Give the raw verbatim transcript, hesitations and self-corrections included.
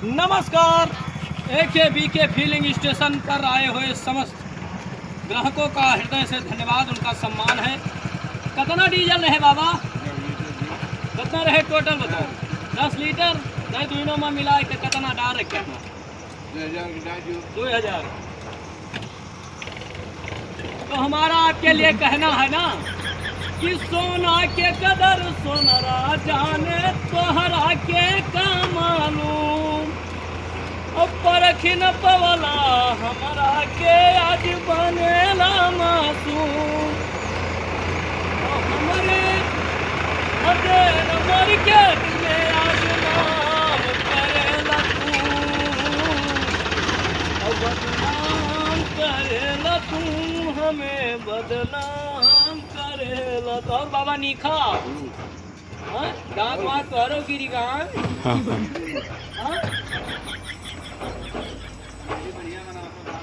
नमस्कार, एके बीके फिलिंग स्टेशन पर आए हुए समस्त ग्राहकों का हृदय से धन्यवाद, उनका सम्मान है। कितना डीजल रहे बाबा? कितना रहे टोटल बताओ? दस लीटर। नहीं, दोनों में मिला के कितना डाल रखे अपना? दो हजार। तो हमारा आपके लिए कहना है ना कि सोना के कदर सोनरा जाने, तोहरा के का मालूम। अब परखी न पवला हमरा के आज बनेला मासूम। अब हमरे हदेर मार्केट में आज नाम करेला तू। अब बदनाम करेला तू, हमें बदनाम करेला तू। और बाबा नीखा, हाँ? दांत वांत तोहरो गिरी गवा। हाँ, हाँ।